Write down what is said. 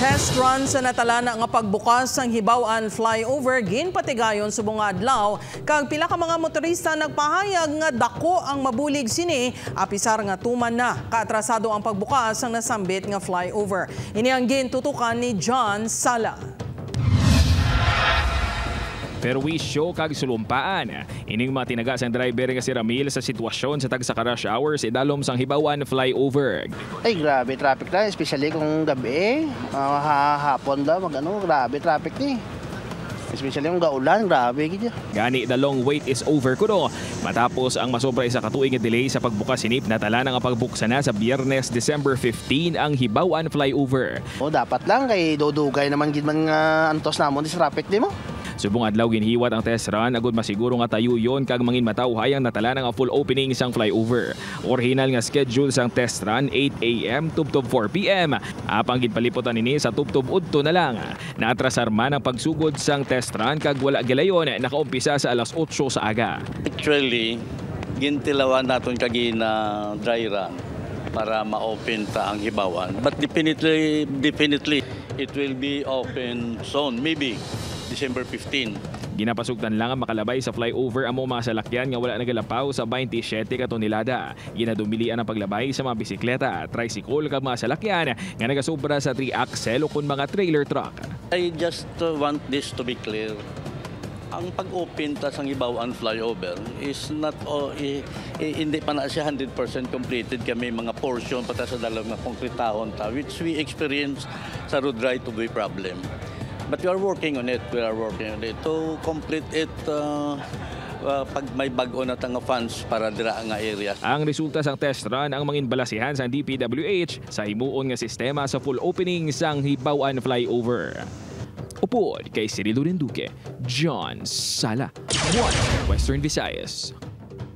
Test run sa natalana nga pagbukas sang Hibaw-an Flyover ginpatigayon subong nga adlaw kag pila ka mga motorista nagpahayag nga dako ang mabulig sini apisar nga tuman na kaatrasado ang pagbukas sang nasambit nga flyover. Ini ang gintutukan ni John Sala. Perwisyo kag sulumpaan. Ining mga tinaga sang driver nga si Ramil sa sitwasyon sa tagsa ka rush hours idalom sang Hibaw-an Flyover. Ay, grabe traffic na, especially kung gabi, hapon daw, mag ano, grabe traffic ni. Especially kung gaulan, grabe gid. Gani, the long wait is over kuno. Matapos ang masobra 1 ka tuig nga delay sa pagbukas sini, natala nga pagbuksan na sa Biyernes, December 15 ang Hibaw-an Flyover. O dapat lang kay dudugay naman gid man nga antos namon sa traffic di mo. Subong adlaw ginhiwat ang test run agud masiguro nga tayo yon kag mangin matawhay ang natala nga full opening sang flyover. Original nga schedule sang test run 8 a.m. tubtob 4 p.m. Apang ginpalipotan ini sa tubtob 8 na lang. Naatrasar man ang pagsugod sang test run kag wala gilayon nakaumpisa sa alas 8 sa aga. Actually, gintilawan naton kagina dry run para ma-open ta ang Hibawan. But definitely, definitely, it will be open soon, maybe December 15. Ginapasugtan lang ang makalabay sa flyover amo mga salakyan nga wala nagalapaw sa 27 ka tonelada. Ginadumilian ang paglabay sa mga bisikleta, tricycle kag mga salakyan nga nagasobra sa 3 axle o kun mga trailer truck. I just want this to be clear. Ang pag-open ta sang Hibawan Flyover is not oh, hindi pa na siya 100% completed. Kami mga portion pa ta sa dalawang nga konkretahon ta which we experience sa road right of way problem. But we are working on it. We are working on it to complete it pag may bag-o na ta nga funds para dira nga area. Ang resulta sang test run ang mangin balasihan sa DPWH sa himuon nga sistema sa full opening sang Hibaw-an Flyover. Upod kay Cyril Duque, John Sala, 1 Western Visayas.